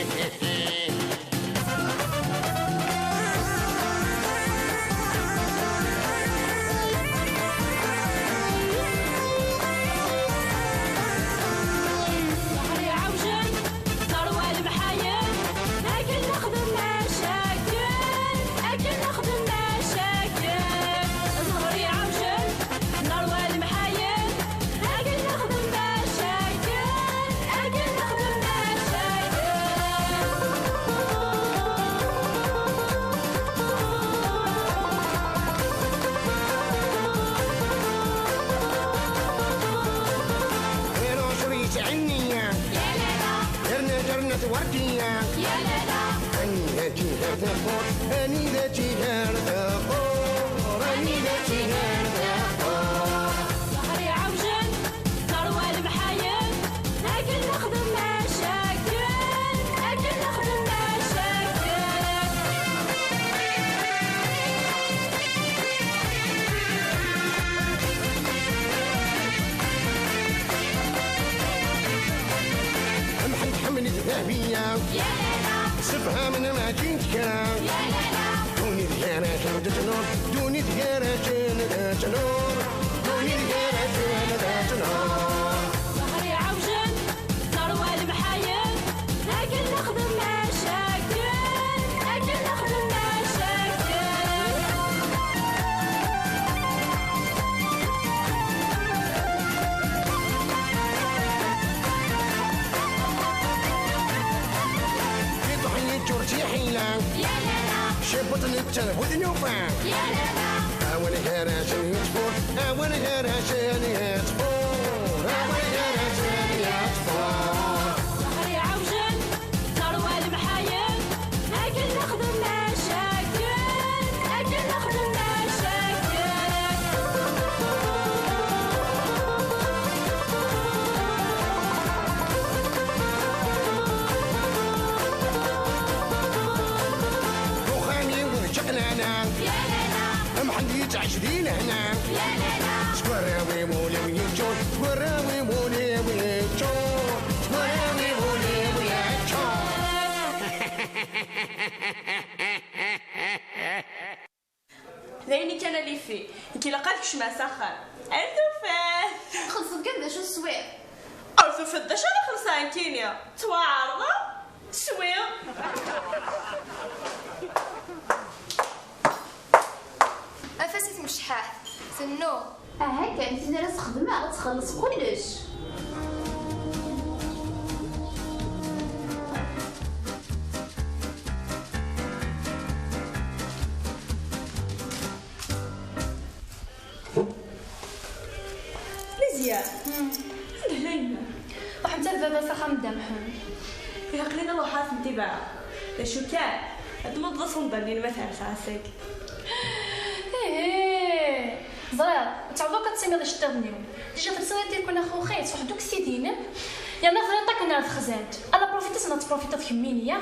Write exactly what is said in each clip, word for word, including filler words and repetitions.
Ẓhri ɛawjen, ẓerwa lemḥayen, akken nexdem acakken, akken nexdem acakken. Ẓhri ɛawjen, ẓerwa lemḥayen, akken nexdem acakken, akken nexdem acakken. Irucur yettɛinni, yerna terna twerdiya. Anida tt-iger teqqur, anida tt-iger teqqur, anida tt-iger teqqur. Ẓhri ɛawjen, ẓerwa lemḥayen, akken nexdem acakken, akken nexdem acakken. Mḥend ḥemmel-it Dahbiya. Sefhamen ma ǧǧint kra. Duni d gar-asen d ttnur, duni d gar-asen d ttnur, duni d gar-asen d ttnur. Ẓhri ɛawjen, ẓerwa lemḥayen, akken nexdem acakken, akken nexdem acakken. Iṭuḥ yeččur d tiḥila. Cibuṭ netta d bu tlufa. Awal gar-asen yettfur, awal gar-asen yettfur, awal gar-asen yettfur. Ẓhri ɛawjen, ẓerwa lemḥayen, akken nexdem acakken, akken nexdem acakken. Uxxam-iw d čaqlala. Mḥend yettɛic di lehna. Seg warraw-iw ul-iw yeččur, seg warraw-iw ul-iw yeččur, seg warraw-iw ul-iw yeččur. D ayen kan a Lifi, nekk ilaq ad kecmeɣ s axxam. Ar tufat! Txellṣeḍ kan d acu teswiḍ. Ar tufat d acu ara xellṣeɣ nekkini? Ttwaɛerḍeɣ, swiɣ. Afas i tmecḥaḥt, tennuɣ. Aha kan, tin ara sxedmeɣ ad txelleṣ kullec. Lizya, anda llan yemma? Ruḥent ar baba s axxam n Dda Mḥend. Ilaq lin ad ruḥeɣ ad tent-ibaɛeɣ. D acu kan, ad tmudeḍ asunḍan-nni n ma tɛerseɣ ass-agi. Ihi, ẓriɣ, ad tɛawdeḍ akk ad tiniḍ iceṭṭiḍen-iw. Dija telsiḍ atirkun axuxi, truḥeḍ akk s tid-inem. Yerna ẓriɣ ṭakken ar texzant. Ala profitiz neɣ teprofitiḍ kemmini, ya?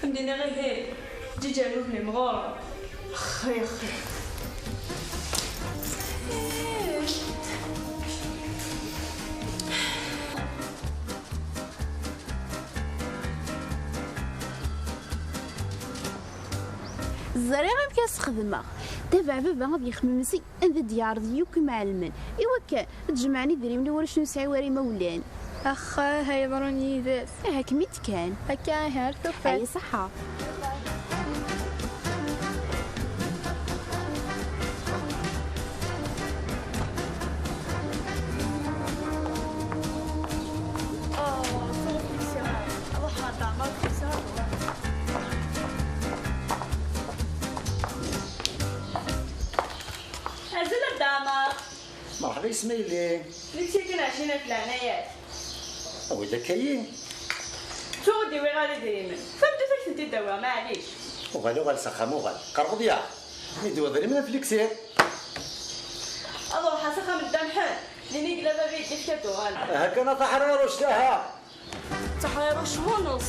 Ad m-d-iniɣ ihi, ǧiǧa n udem imɣuren. Xi, xi. Ẓriɣ amek ad s-xedmeɣ. Tabeɛ baba ad yexmem zik, ad d-yeɛreḍ yakk imɛelmen, i wakken ad jemɛen idrimen i warrac ur nesɛi ara imawlan. Ax, ha yeḍran yid-s. Aha, kem-id kan. Akka ihi, ar tufat. Ay ṣaḥa. Azul a Dda Ɛmer. Merḥba, isem-im? Netta kan ɛecrin alef leɛnaya-k. Awi-d akka-yi. Tuɣ ur d-uwiɣ ara idrimen. Tameddit ad k-tent-id-awiɣ, maɛlic. Uɣal, uɣal s axxam, uɣal. Qerrbeḍ ya. Mi d-uwiḍ idrimen, ad fell-ik siɣ. Ad ruḥeɣ s axxam n Dda Mḥend. Din i yella baba, yeddi-k ad d-uɣaleɣ. Aha kan a Taḥriruct, aha. Taḥriruct u nneṣ.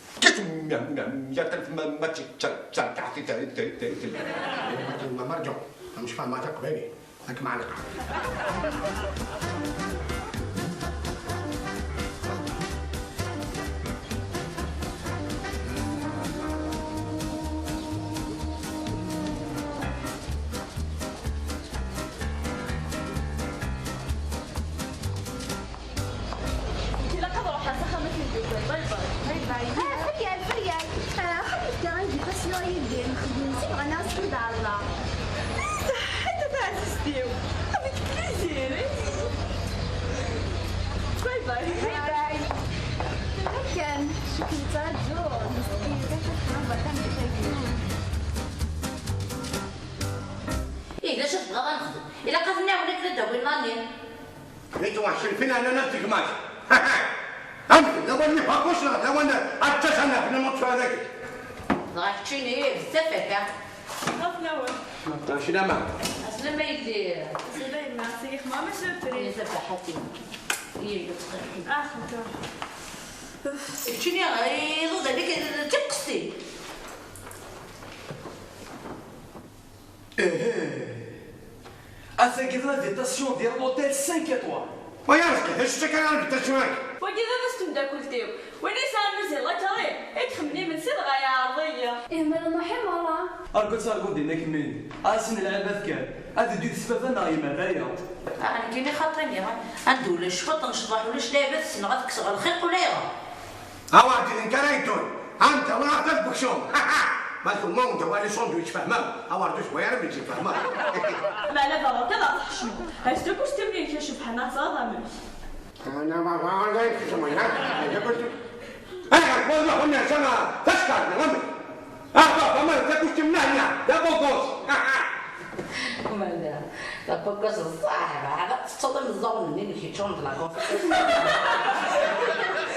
كيف م-، م-، م-، يا تلف ما، ما تش-، تش-، تش-، تحت ت-، ت-، ت-، ت-، ما تش-، ما مرجع. مش فاهم، ما تقبلي. هاك معلقة. Ilaq ad ruḥeɣ s axxam ad t-id-ufiɣ. باي باي. باي باي. آه، فريال، فريال. آه، خليك كان عندي بس لو يدي. نخدم نسيب غنى وسكن دار الله. صحيت تعزيزتي. هذيك بليزير. باي باي. باي باي. هكا. شكرا تاجو. مسكين. كيف تحب تعمل شيء؟ إيه، لا شفت غا نخدم. إلا قاتلني أقول لك لا داوي ناني. انت وحشين فينا انا نفسك ماشي. امشي، لو اني فاكوش، لو انا اتش انا في الموت هذاك. راح تشيني بزاف هكا. خاف نوم. ماشي لا ما. اسلم يدي. سليمان، سيخ ماما سوبري. يا زبا حتي. يجي. اخ. تشيني غير ضد عليك تقصي. Ass-agi d l'invitation ديال l'hôtel cinq étoiles. ويا رزقي، اش تكرر l'invitation هاك؟ Wagi d baba-s n temdakelt-iw. Win yesɛan uzi la carré, i ixemmen imensi dɣa yeɛreḍ-iyi. Ih, ma la nuḥi merra. Argut, argut dinna kemmini. Asin lɛibat kan. Ad d-yudef baba neɣ yemma d aya. Ah, nekkini xaṭi-nni. Anda ulac cwiṭ n ccḍeḥ, ulac lɛibat, ssneɣ ad kkseɣ lxiq ulayɣer. Awer d-inin kra yeddun. Anta win aɣ-d-ad-bukcum. Ma tumma ur d-awali sandwich fehmem. Awer d-ujbu ara biji fehmem. Meɛna daɣen kan ad tḥecmeḍ. Haz takusti-nni-inek a Cabḥa, neɣ teẓriḍ amek? Ana ma bɣa ad ay-tkecmeḍ, ha? Haz takusti. Ayɣer tewwiḍ ma xunni ass-a tacekkart neɣ amek? Ah, baba, ma d takusti-m nahna, d abubus. Mala, d abubus bṣaḥ, bɣiɣ ad tettuḍ imeẓẓuɣen-nni-inek yeččuren d la confiture.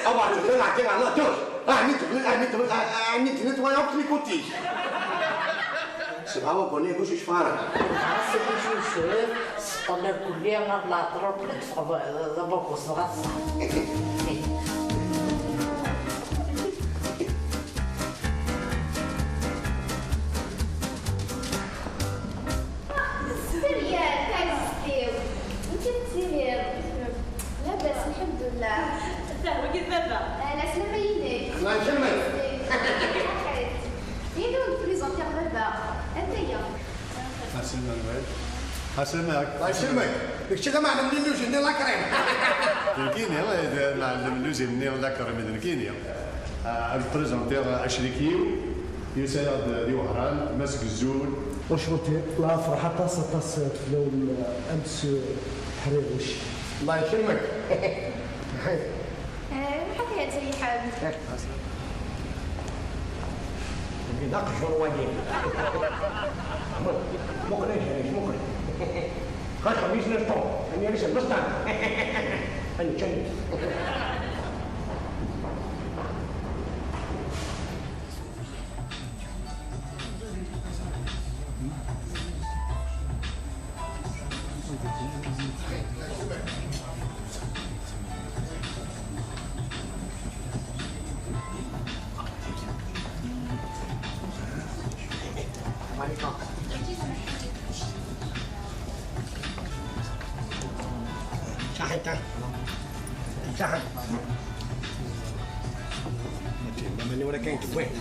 Awer tebda leɛti ɣer la douche. Ɛni tebda, ɛni tebda, ɛni tebda twala akk trikotik. Sebɛa waguni kuc yecfara. Xas ad yeccucef, seṭṭel irkelli, ad leɛṭer irkelli, teffeɣ d, d abubus, dɣa ṣṣeḥ. Labas, lḥemdullah. Ata, wagi d baba. Ɛla slama-inek. Allah icelmek. Ini-d, prezentiɣ baba. Anta-ya? Ḥasan Manuel. Ḥasan Manuel. Allah icelmek. D kečč i d amɛellem n lluzi-nni n la crème. D nekkini, d amɛellem n lluzi-nni n la crème, d nekkini. Ah, ad prezentiɣ acrik-iw. Yusa-yaɣ-d di Wehran, Mass Gezzul. Enchanté, la ferḥ aṭas, aṭas fell-awen, am s Ḥriruc. Allah icelmek. Eh, ḥafi ad tayḥem. D aqjun wagi. Muqel ajerric, muqel. Xaṭer mi yesna cṭuḥ, am yal isem d aṣṭan. Ad nečč, ad nečč. صحيت. صحيت. ماما اللي ورا كاين تبوي. الله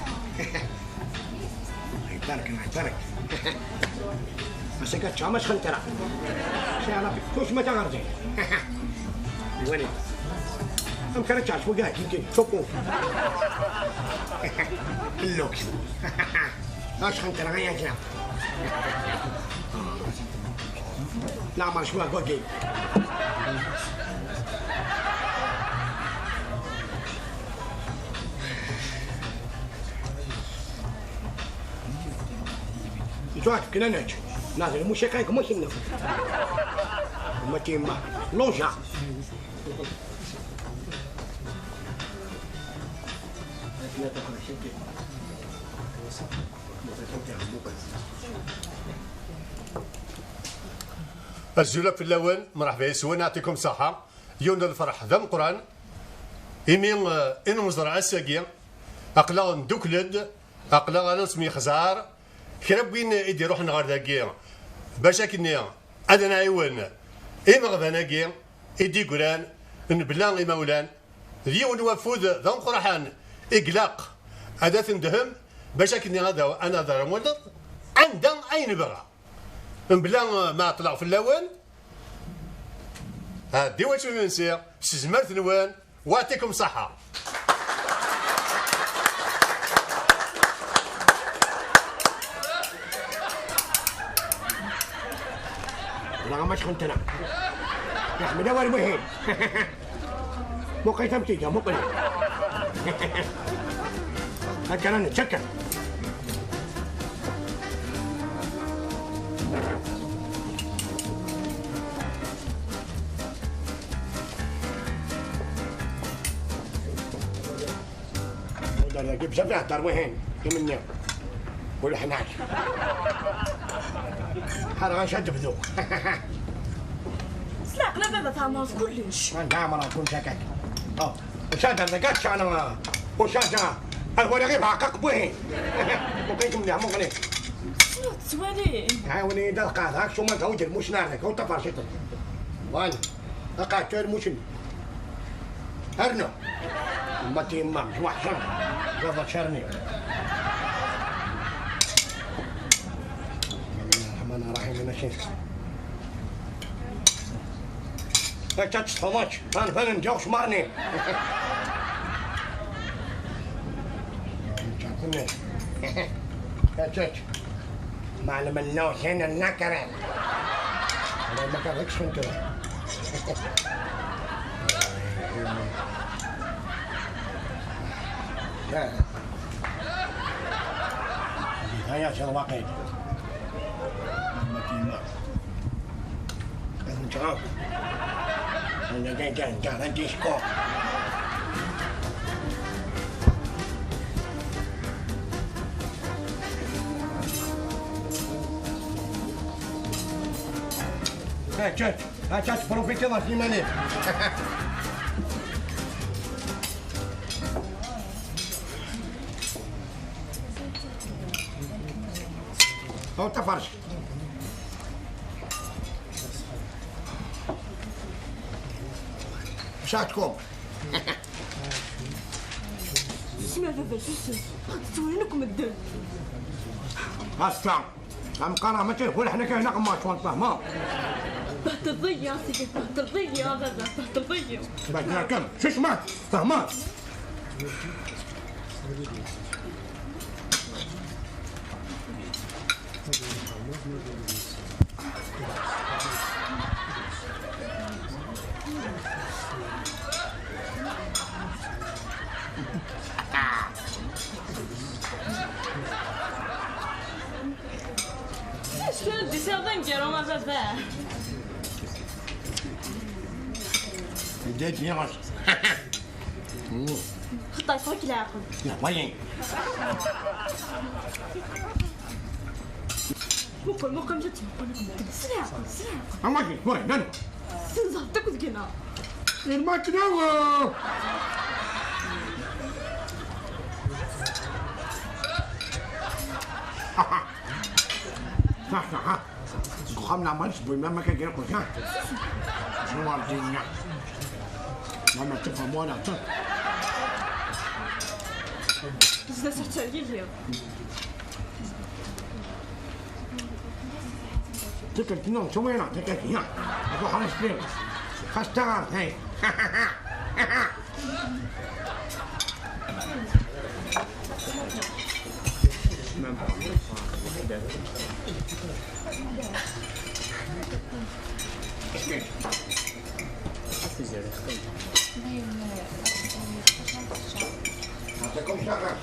يبارك، الله يبارك. بس قد شو مش خنترة. شي على كوش ما تعرفين. وين؟ أم كانت تعرف وقاعد يمكن شوفوا. اللوكس. اش خنترة غير جناب. لا، ما شو أقول. Joaquim, que não é. Nada, não mexer com a máquina. Uma team longe já. Azul fell-awen, mṛeḥba yes-wen, yeɛṭikum ṣṣeḥḥa. Yiwen n lferḥ d ameqqran, imi, eh, i nemẓer ass-agi, aql-aɣ ndukkel-d, aql-aɣ ad nesmyexzar, kra n win i d-iruḥen ɣer dagi, bac akken ad nɛiwen imeɣban-agi i d-yeggran, nebla imawlan, d yiwen n wafud d ameqqraḥan i ilaq ad t-nedhem, bac akken ad, ad nehder, ad nwaleḍ anda ay nebɣa. Mebla ma ɛeṭṭleɣ fell-awen, ɛeddiw ad teččem imensi s tezmert-nwen, wa yeɛṭikum ṣṣeḥḥa. Wala ma txuntna. Yeḥmed awal muhim. Muqel tamtija, muqel. Akka rani, tšakka. Wadar dagi bzaf ihedder wihin, imenni. Ur ḥnac. Ḥar ɣac ad tebdu. S leɛqel a baba, tɛemreḍ kullec. Anda ɛemreɣ kullec akka? Oh, ucaǧa d agaččan, ucaǧa. Ar wala ɣib ɛaqaq wihin. Muqel-it mliḥ, muqel-it. Snu tettwali. Ɛawen-iyi-d ad qeɛdeɣ, aksum ad hawǧ lmucna ar dagi, u taferciṭ. Wani. Aqaɛed tura lmucna. Arnu. Yemma tiyemma, mjewaḥ cam. Baba ččarni. بسم الله الرحمن الرحيم. Taččač txumač, tanfan n ǧawx cmarni. Taččač. Meɛlem n lewṣin n lakrem. Ala ma kan deg cfuntura. Aya s lwaqil. Ma tima. Ad neččeɣ. Anda kan kan kan anti ckuṛ. Ha ččet, ha ččet, profitiḍ ɣef yiman-ik. Aw taferc. تاعتكم. اسمع بابا، شو اسمع؟ تسولين لكم الدم. هسا. أم قرا ما تقول احنا كاين غماش وانت فاهمة. بهت الضية سيدي، بهت الضية بابا، بهت الضية. بعد كم؟ شو اسمع؟ فاهمة؟ شكون الديسير نديرو مع باباه؟ بدات يغش. خطا يفوت العقل. لا، وين؟ مقل، مقل، جات مقل، مقل. سريع، سريع. أما شي، وين؟ لا، لا. سنزل، تاكل كنا. الماكلة و- صح، صح، ها. خمنا ما نسبوي، ما، ما كان يقول، ها. شنو الدنيا؟ ما، ما تفهم ولا ت- زدت حتى عليا. تكلت نوم، شو وين؟ تكلت هنا. أبو حرس بيه. خاص تغار، هاي. يعطيكم الصحة.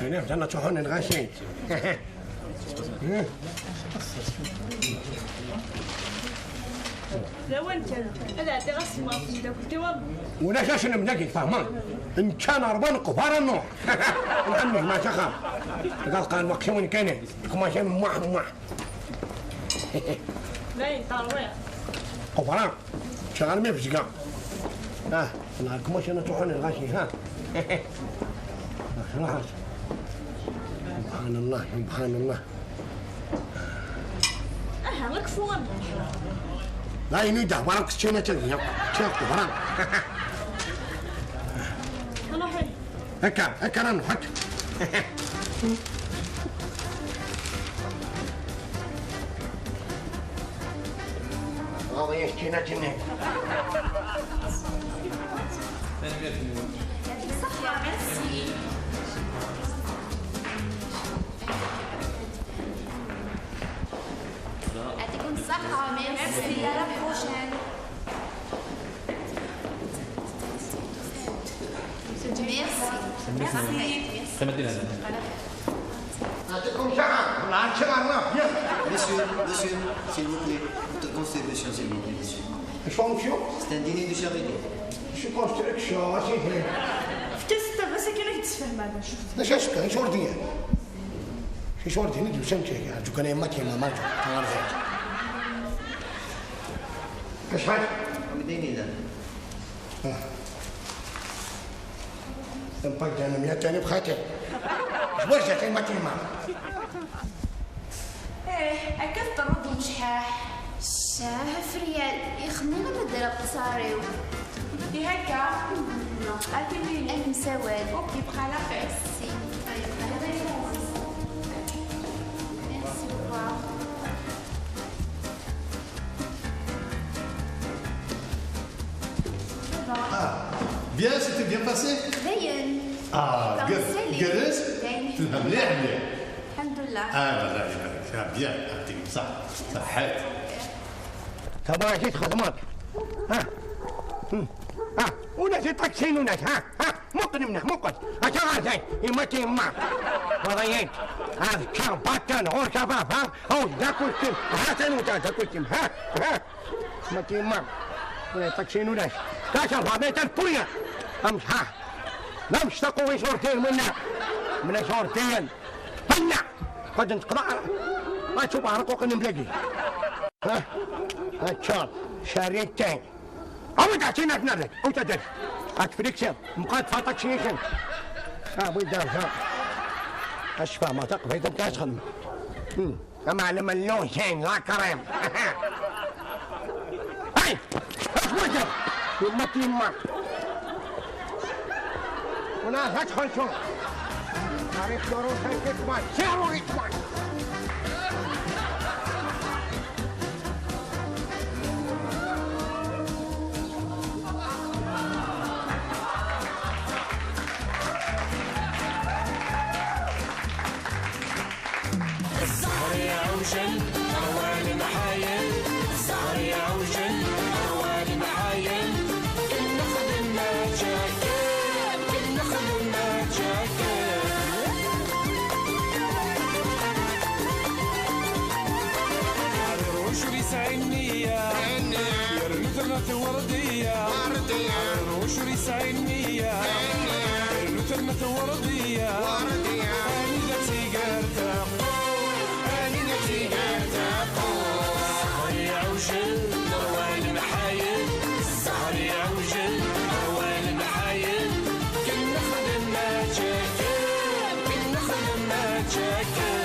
هنا بدنا تروحوا للغاشين. لا وين كان؟ هذا عطي غاس ما في داك الديوان. ولا شاش من داك فاهمان. إن كان أربعة نقبار النوع. نعمل ما شخا. قال قال ما كشمون كان. كما شاف مح مح. باين ترويع. قبران. شغال مين في الشقا؟ اه، نهاركم واش انا تروحون الغاشي، ها؟ خلاص. سبحان الله، سبحان الله. اه، لك فون. لا، ينو ده، ورا كتشينا تلمية. شوف، ورا. انا حي. هكا، هكا راه نحط. غاضي يشتينا تنين. يعطيك الصحة، merci. يعطيكم الصحة، merci. À la prochaine. Merci. Merci. يعطيكم الصحة. والله هاد الشهر راه. Monsieur, monsieur, s'il vous plaît, votre contribution, s'il vous plaît, monsieur. اش فون فيو؟ C'est un dîner de charité. شو كونستركسيون، ماشي هنا. حتى ستة بس كاين كتفهم هذا، شوف. لا، شو شكون؟ شو وردية؟ شو شو وردية؟ ندير شنو تشيك؟ عرفتو كان يما كيما ما جو. اش حاجة؟ مدينة. آه. نبقى أنا مية تاني بخاطر. جوار جاتي ما تيما. ايه، هكا تطرد وشحاح. شاه فريال، يخمو لما دار قصاريو. دي هكا. أكيد. أنا مسواد. أوكي، بخير خير. سي. طيب، أنا بيفوز. Merci, au revoir. Bien, c'était bien passé. Dayen. Ah, Comme ger- c'est les- gerrez. Dayen. Tella mliḥ mliḥ. الحمد لله. Ah, الله يبارك. Ah, bien, ah, صح, صحيت. Tabɣa i txedmeḍ. Ha. Hmm. Ha. Ula d iṭaksiyen ulac. Ha. Ha. Muqel mnex, muqel. Aca ɣer zay. Yemma-k yemma. Walayen. Ad ččeɣ baṭan ɣur-k a baba. Aw, d akustim. Ha, tanu ta, d akustim. Ha. Ha. Yemma-k yemma. Ula d iṭaksiyen ulac. Kaca ḍabiṭ البوية. Amecḥaḥ. La mectaqu isurtiyen minna. Min isurtiyen. Minna. Qad nteqḍa. Ma tšuba rquqen mdagi. Ha. Aččar. Charité. Awi-d ɛṣinat n rrek, awi-d ad d-rek. Ad tfriksiḍ, mqad faṭak s yisem. Ah, wi d-rek, ha. Acfa, ma taqbayt am tasxedm. Hmm. Amaɛlem n Lusin, la crème. Ay! Acu d-rek? Yemma-k yemma. Wala ad txelṣu. Ar iṣuru s ay kitman, siru itman. الزهر يعوجل، روان محايل. الزهر يعوجل، روان محايل. كل نخدم ما جاكل، كل نخدم ما جاكل. الروش ريس عينيا، يرنو ثمة وردية. الروش ريس عينيا، يرنو ثمة وردية. أني لا تيقار تاقو، أني لا تيقار تاقو. الزهر يعوجل، روان محايل. الزهر يعوجل، روان محايل. كل نخدم ما جاكل، كل نخدم ما جاكل.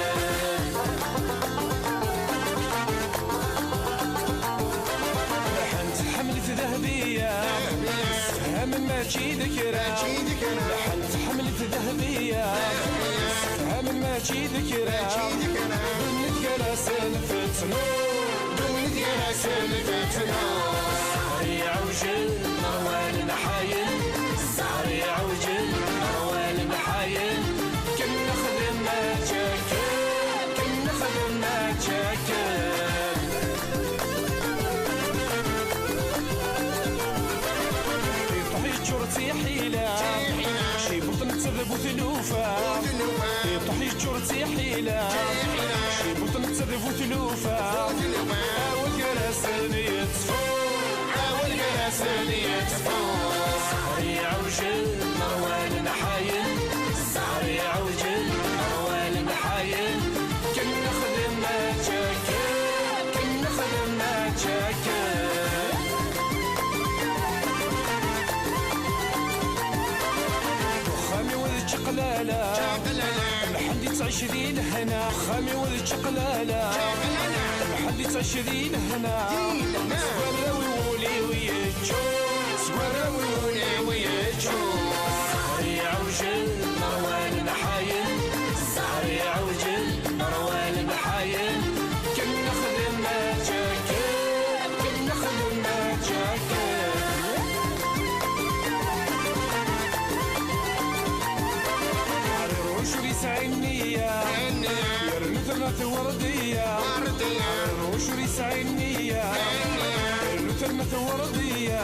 لحنت حملت ذهبية، سهام ماشي ذكرى. لحنت حملت ذهبية، سهام ماشي ذكرى. دونك يا راس الفتنو، دونك يا راس الفتنو. الزهر يعوجل، روان محايل. الزهر يعوجل، روان محايل. كل نخدم ما جاكل، كل نخدم ما جاكل. يطيح يجر تيحيلة، شي بطن تذب وثلوفة. يطيح يجر تيحيلة، شي بطن تذب وثلوفة. أول جرس يتصفو، أول جرس يتصفو. الزهر يعوجل، روان محايل. الزهر يعوجل، روان محايل. كل نخدم ما جاكل، كل نخدم ما جاكل. وخامي ولد شقلالة، محمد تعيش ذي الهنا. خامي ولد شقلالة، محمد تعيش ذي الهنا. سوراوي ولي ويجو، سوراوي ولي ويجو. الزهر يعوجل، مروان محايل. الزهر يعوجل، مروان محايل. كل نخدم ما جاكل، كل نخدم ما جاكل. روش ريس عينيا، يرنو ثمة وردية. روش ريس عينيا، يرنو ثمة وردية.